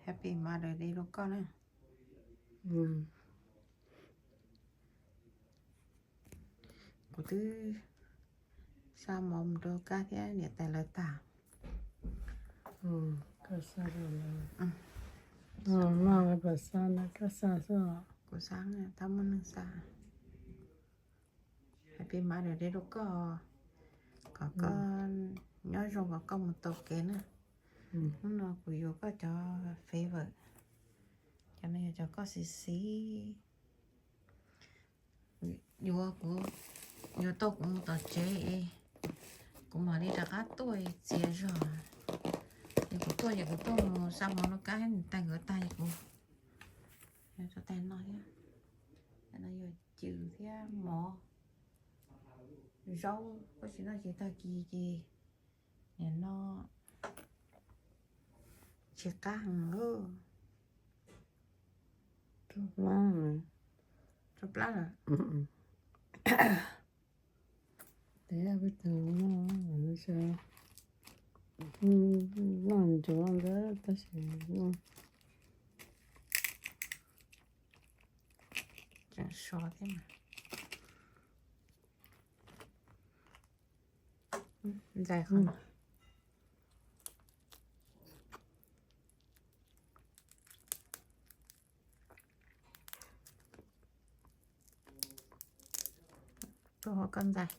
Happy Mother's Day rau koj na. Kuv twb xa mov mus rau Kab thiab niam tais lawv tag. Koj xa lawm. Koj xa xwb. Kuv xa, tab muaj neeg xa. Happy Mother's Day rau koj, kom koj nyob zoo kom koj mus tau kev na. Hnub no kuv yuav koj cov favor, cov no yog cov koj xis xis. Yuav kuv, yuav tau kuv mus tom tsev, kuv mam li rov qab tuaj txias zog. Ces kuv tuaj ces kuv tuaj mus xa mov rau Kab niam tais nkawd tag ces kuv rau tais no thiab. No yog cws thiab mov, zaub, koj tsis noj tsis tag kis ces nim no tsis qab heev. Rau plab lawm. Tes peb tus noj ntsuav ntawd tab sis tseem so thiab mas. Ntxais qhov no. Tuaj hauv koj ntxais.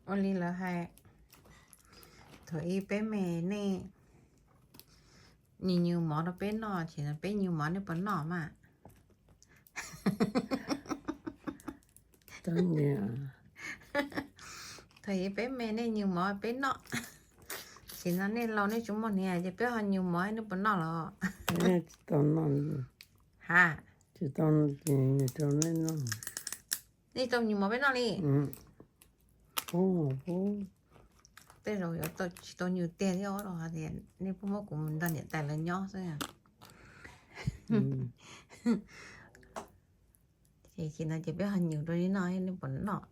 Ua li lawv hais, thaum ub peb me nej nyws nyws mov rau peb noj, ces peb nyws mov nej puas noj mas? Thaum ub peb me nej nyws mov peb noj, ces no nej laus nej tsis muaj hniav ces peb ho nyws mov nej puas noj los? Ha, nej tau nyws mov peb noj li? Tej zaum yuav tsis tau nyws tiag thiab os, los hais tias nej pheej muab kuv mus nrog niam tais lawv nyob xwb. Ces no ces peb ho nyws rau nej noj, nej puas noj?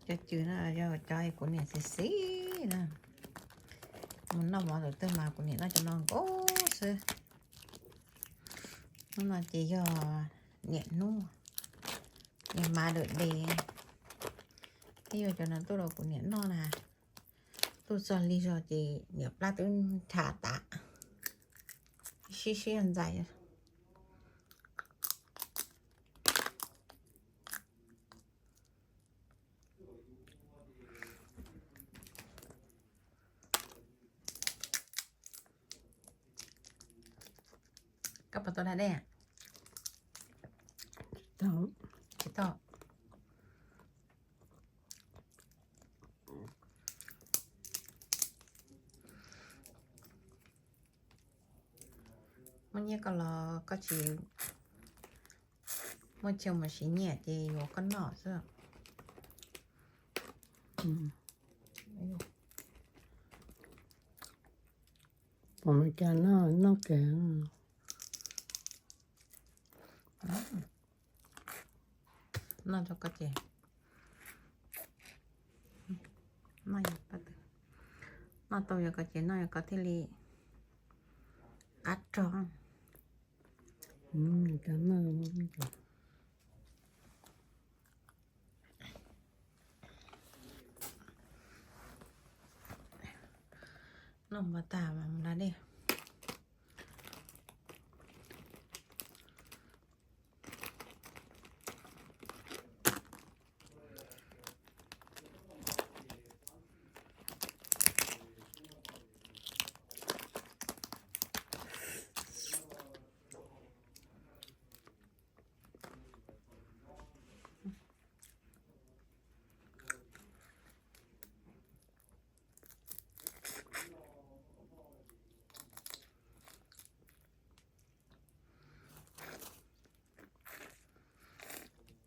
Cov cws no yog cov kuv niam xis xis na. Mus noj mov lawm twg mas kuv niam noj cov no nkaus xwb. Hnub no ces yog niam hnub, yog Mother's Day, thiab yog cov no tuaj rau kuv niam noj na. Tuaj txog lig zog ces niam plab twb nrhav tas, sib sib ntxais. Koj puas tau da dej? Tsis tau. Muaj nyiaj koj los koj tsis muaj chaw mus siv nyiaj ces yuav koj noj xwb. Pom Meskas noj, noj kiag. Noj rau koj ces, noj tau yog koj ces noj yog koj thiaj li qab rog. Noj mov tag mas mus da dej.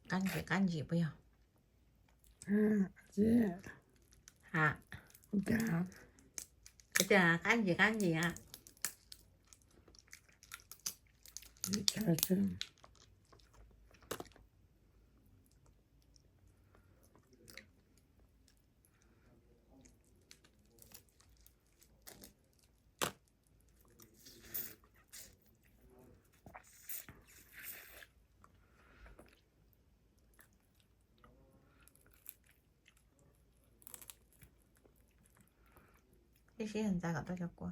Qab ntsim qab ntsim puas yog? Ha, cas qab ntsim qab ntsim a. Ib sij ntxa kom tau cov kua.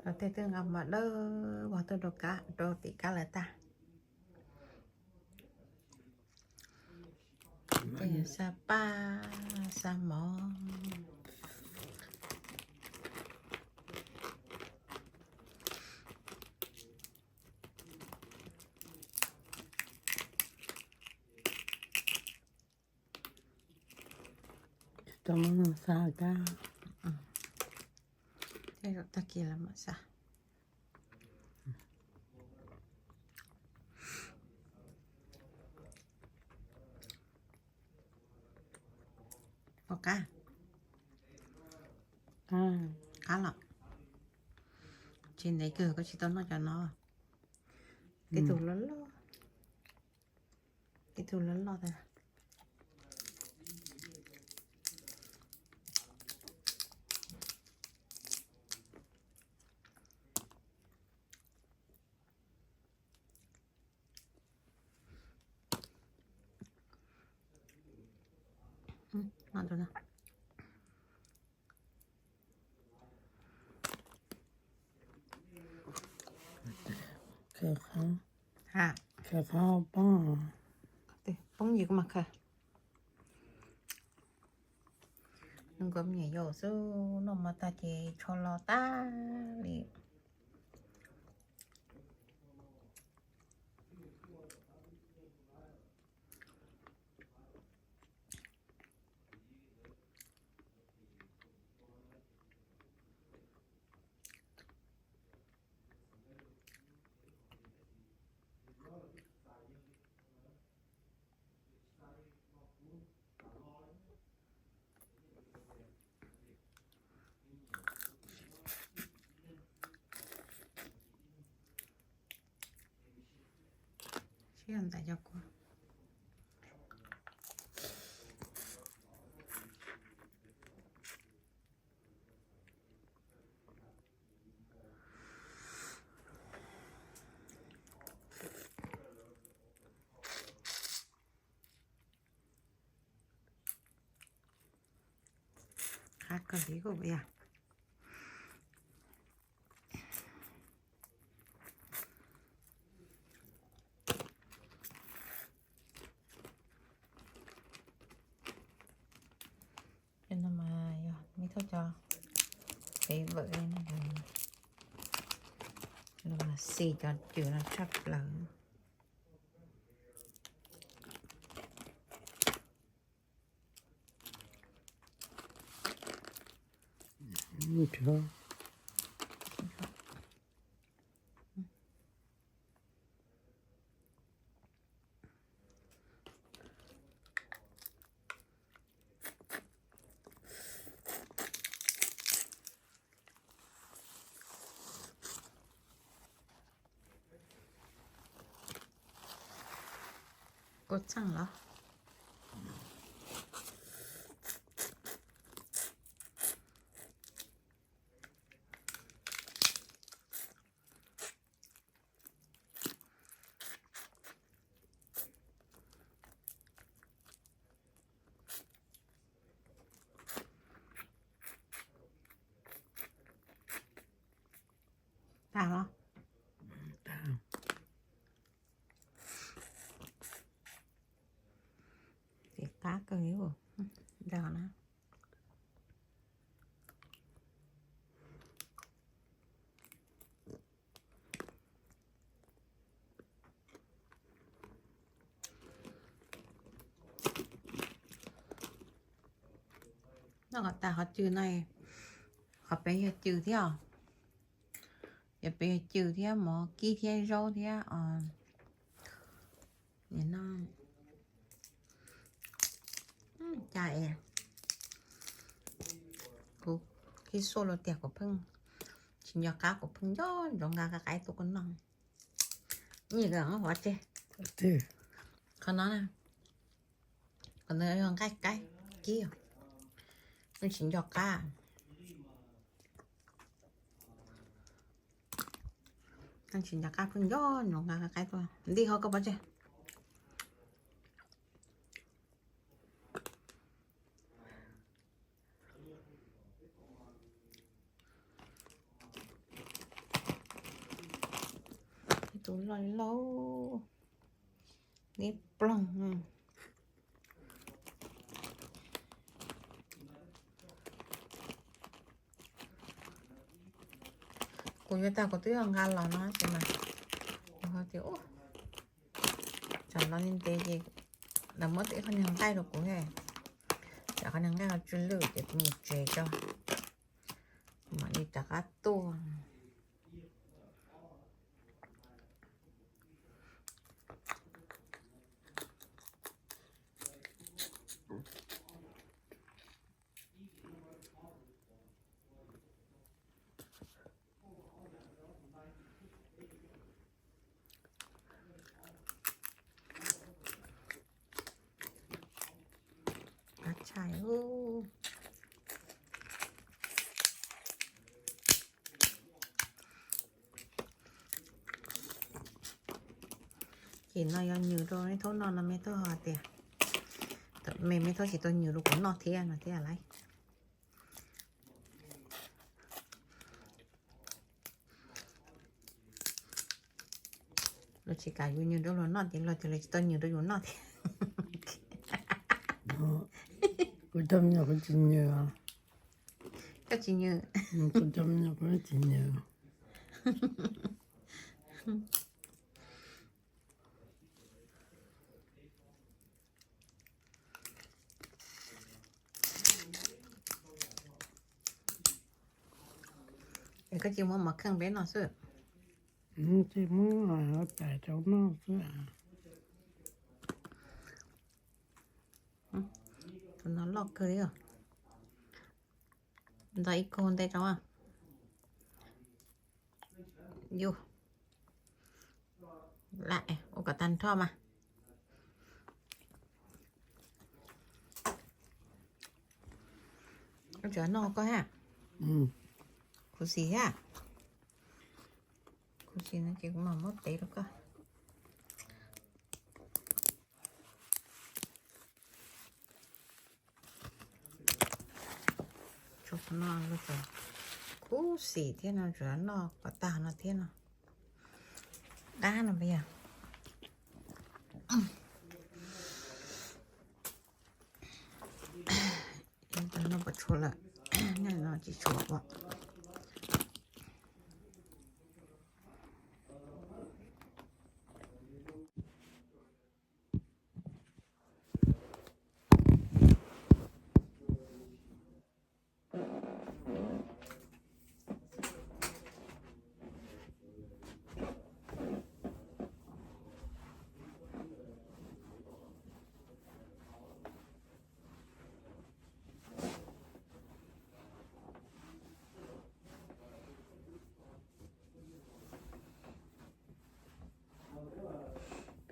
Los tej twb nqa mov dawb vog tuaj rau kab, rau tim kab lawv tag. Tej xa paj, xa mov. Tau muab no xa kab. Tej zaum tag kis lawv mam xa. Ua qab, qab los. Tsis ntev kawg koj tsis tau noj cov no. Ib tug loj loj, ib tug loj loj tas. Khaws qhov poob. Poob yim kuv mam khaws. Nws nkawd me nyuam yaus xwb, noj mov tag ces tsho los tag li. Sib ntawm cov kua. Qab kawg li kuj yog. Cov no mas yog me tub cov favorite li no, lawv mas xis cov cwm no tshaj plaws. Kua txeej los? Tag los? Ces qab kawg li. Ntag na. Noj kom tas qhov cws no, qhov pem yog cws thiab os. Yog pem yog cws thiab mov kib thiab zaub thiab os. Nim no cas es kuv khib xuaj los tias kuv pheej tsis nco qab, kuv pheej nco ntsoov nqa qab qaib tuaj kuv noj. Nyiam hov tseg. Qhov no, qhov no yog nqaij qaib kib, pheej tsis nco qab. Tsis nco qab, pheej nco ntsoov nqa qab qaib tuaj. Nti hov koj pov tseg. Tus loj lauj, neb ploog. Kuv yuav tag kuv twb nqa los no tab sis mas kuv ho tias tsam los li ntev ces lawv muab tau ib qho niag nqaij rau kuv, tsam qhov niag nqaij ho tsw lwj ces kuv mus tsev tso, mam li rov qab tuaj. Qab tshais. Ces no yog nyws rau me thaub noj no, me thaub ho tias, me, me thaub tsis tau nyws rau kuv noj thiab no thiab lauj. Luag tsis kam yus nyws rau luag noj ces luag tias luag tsis tau nyws rau yus noj thiab. Kuv cov me nyuam kuv tsis nyws. Koj tsis nyws. Kuv cov me nyuam kuv tsis nyws. Es koj tsis muab mov kheej peb noj xwb? Tsis muab, tais rau noj xwb. Tus no loj kawg li. Ntxo ib kaug ntej rau. Yus lam ua kom tag nrho mas. Koj tseem noj koj thiab? Khuv xim thiab. Khuv xim no ces kuv mam muab tev rau koj. Tshuav qhov no los khuv xim thiab no, tseem noj kom tag no thiab no. Dab no puas yog? No puas tshuav lawm? No tsis tshuav os.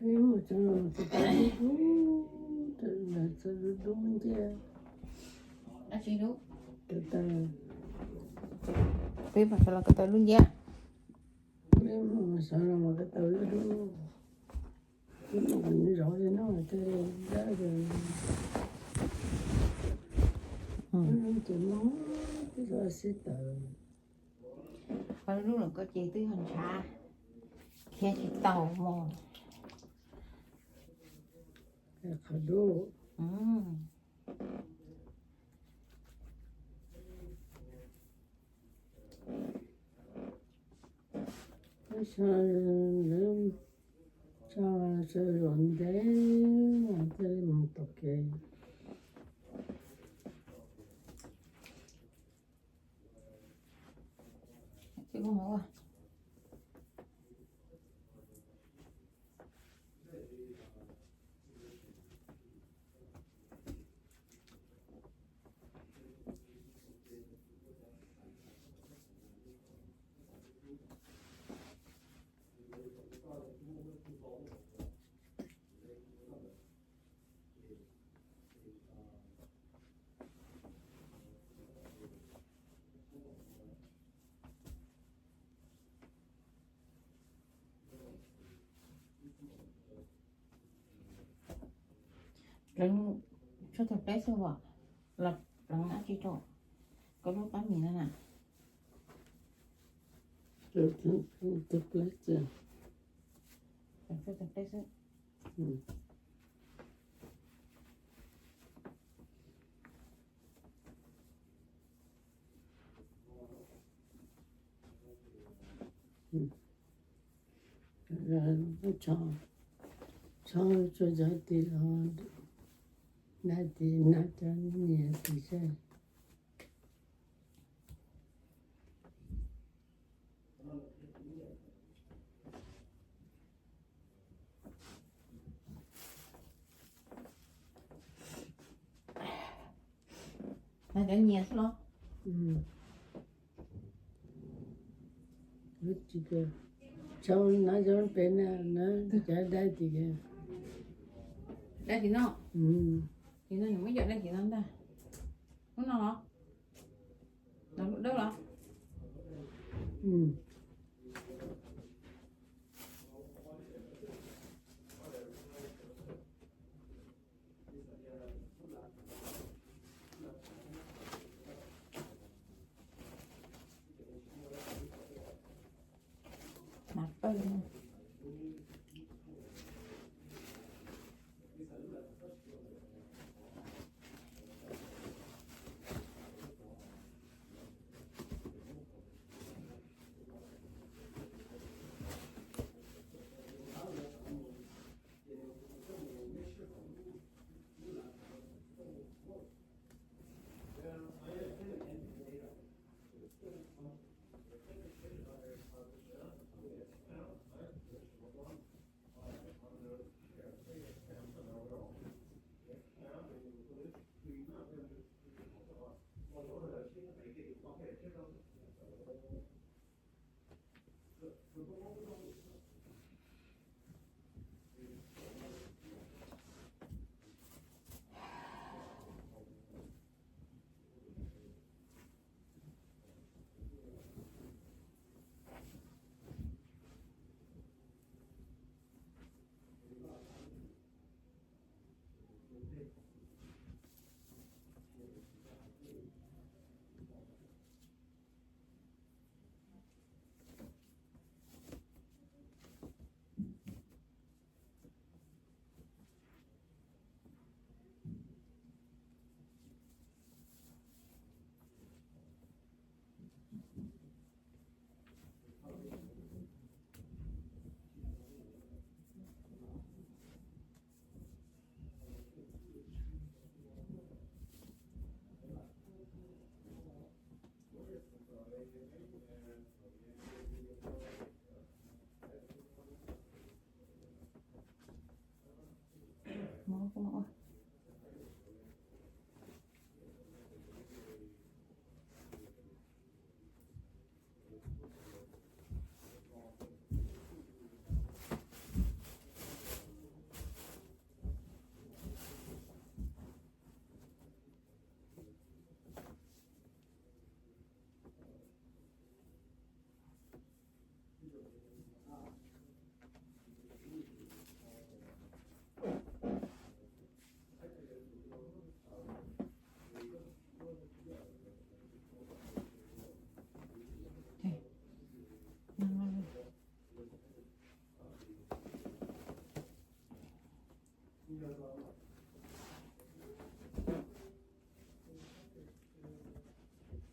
Peb mus txog los txog dub dub, txog dub dub nciab. Peb mus txog los ko taw lub nciab. Peb mus txog los ko taw lub dub. Peb mus kom nws zov li no thiaj li dab. Ces no peb xib taws. Qhov dub los ko ces twb yog ntshav, khiav tsis tau mos. Qhov dub. Lawv tso, tso zom ntev thiaj li mus tom kev. Pleev tshuaj tawg pleb xwb as, los pleev dab tsi rau koj lub pab mis no na? Tus pleb xwb. Pleev tshuaj tawg pleb xwb. Tso, tso cov tim los nag tim nag cov niam tim seb. Nag cov nyias xwb los? Tsis, tso nag cov pem na, nag cov dai tim, dai tim no. Tim no nws muab yam dai tim no ntag. Lub no los? Los lub dawb los? Mas pawg.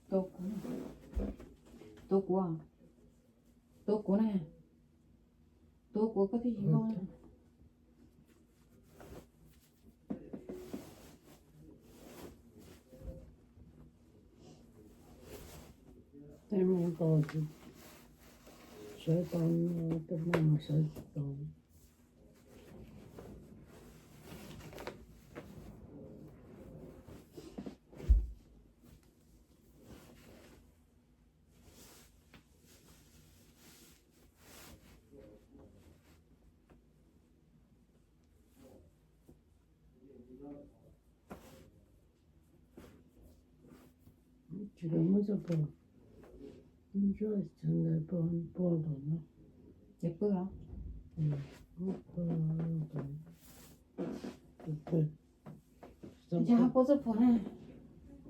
Tua kuv, tua kuv, tua kuv na, tua kuv koj thiaj tsis vau. Tej mus tau, sawv tau, tej mus sawv tsis tau. Tsis tau muab coj pom, muab coj txog ntawd pom pom tom no. Ces pw los? Muab pw tom, pw pw. Cas ho puas txoj phuam na?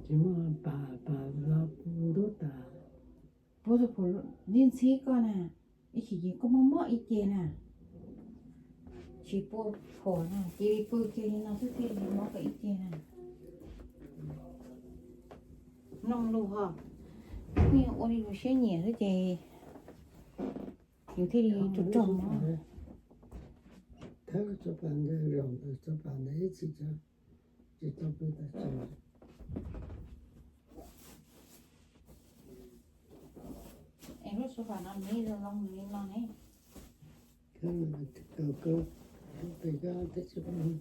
Tsis muaj, pam pam los ntub tas. Puas txoj phuam ntxhib ntxhib koj na, ib chim ces koj mob mob ib ce na. Tsis puas phuam na, cia li pw kiag li no xwb thiaj li mob koj ib ce na. Mloog lus ho, pheej ua li lus siab nyiam xwb ces yus thiaj li tsaug tsaug. Thawb tsob pas ntawd, zaum ntawd tsob pas ntawd ib txhis, tsis tau pw tas tsev. Es lub sofá no nws zoo zoo li no ne. Koj, koj, koj, pem koj teb tsis paub.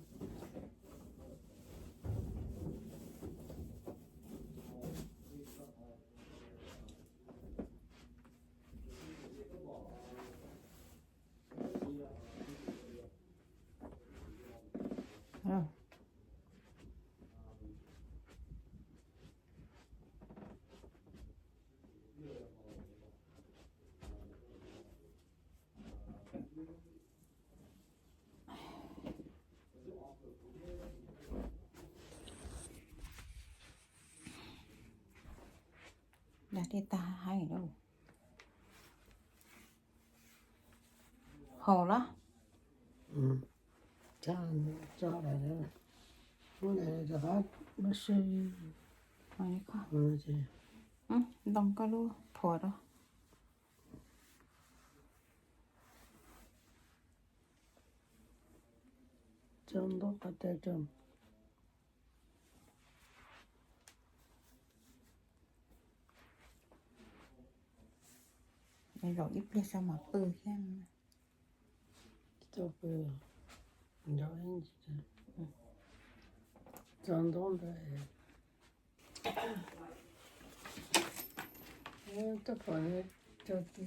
Dag dej tag hais lawm. Haus los? Ntoo koj lub phuam rau. Tso ntaub qab tes rau. Zaum ib pliag tso mam pw thiab. Tsis tau pw, nrau ib ntsis, tso ntaub ntawd. Tsob phuam rau ti.